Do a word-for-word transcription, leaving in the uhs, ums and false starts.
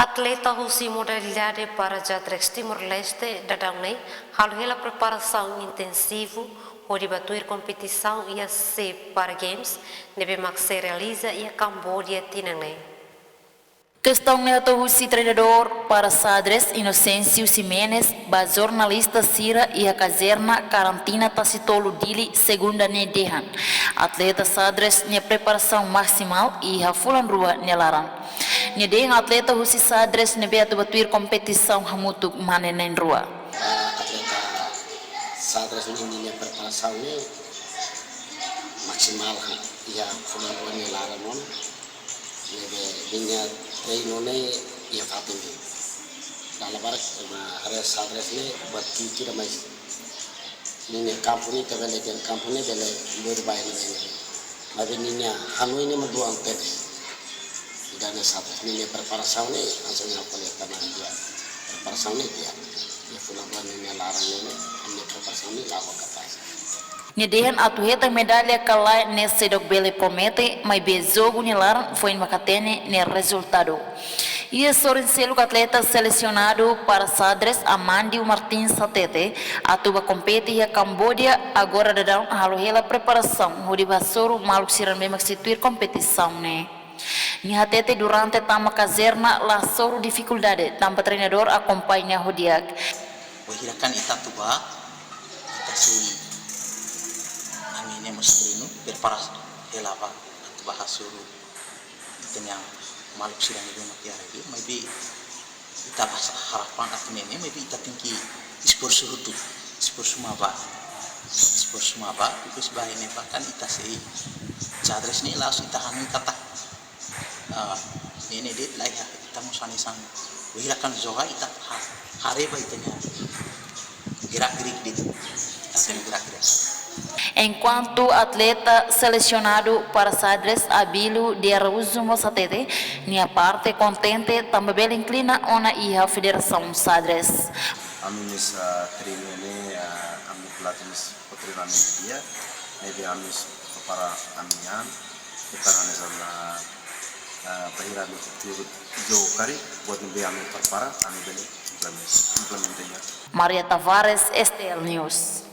Atleta husi modalidade para Jadrex Timor-Leste daudaun ne'e halo hela preparasaun intensivu hodi ba tuir kompetisaun iha C Para Games ne'ebé mak sei realiza iha Kamboja tinan ne'e. Kestaun ne'e hato'o husi treinadór para xadrez Inocêncio Ximenes ba jornalista sira iha kazerna karantina Tasitolu Dili, segunda ne'e dehan atleta xadrez nia preparasaun maksimál iha fulan rua nia laran. Nia dehan atleta husi xadrez ne'ebé atu ba tuir kompetisaun hamutuk mane na'in-rua. Atleta xadrez ninia preparasaun ne'e maksimál iha fulan rua nia laran ona. Ne'ebé ninia treinu ne'e iha fatin de'it. Dala barak ema haree xadrez ne'e buat ki'ik ida, mais ninia kampu ne'e ita bele dehan kampu ne'e bele lori ba iha ne'ebé. Maibé ninia hanoin ne'e mak duan tebes. Ida-ne'e xadrez, ninia preparasaun ne'e hanesan ha'u ko'alia tanba nia preparasaun ne'e di'ak. Iha fulan rua nia laran ne'e, ninia preparasaun ne'e la'o kapás. Nia dehan atu hetan medalla ka lae ne'e seidauk bele promete, maibé jogu nia laran foin mak hatene nia rezultadu. Iha sorin seluk atleta selesionadu para xadrez Amandio Martins hatete, atu ba kompete iha Kamboja, agora daudaun halo hela preparasaun hodi ba hasoru maluk sira ne'ebé mak sei tuir kompetisaun ne'e. Nia hatete durante tama kazerna la hasoru difikuldade tanba treinadór akompaña ho di'ak. Wainhira kan ita atu ba, ita sei, ami ne'e mós treinu, prepara hela ba, atu ba hasoru ita-nia maluk sira ne'ebé mak iha rai li'ur, maibé ita la harap atu ne'e ne'e, maibé ita tenke esforsu hotu, esforsu mak ba, esforsu mak ba, depois ba ne'e ba kan ita sei xadrez ne'e la'ós ita hanoin katak, ah, ne'e ne'e de'it, la iha, ita mós hanesan wainhira kan joga ita ha-, haree ba ita-nia gerak-gerik de'it, ita-nia gerak-gerik. Enkuantu atleta selesionadu para xadrez Abílio de Araújo mós hatete nia parte kontente tanba bele inklina ona iha Federasaun Xadrez. Ami mós, ah, treinu ne'e, ah, ami pelatih mós fó treinu ami-nia di'ak, ne'ebé ami mós prepara ami-nian, prepara hanesan, ah, ah, bainhira ami tuir jogu karik, buat ne'ebé ami prepara, ami bele implementa, implementa iha. Maria Tavares, S T L News.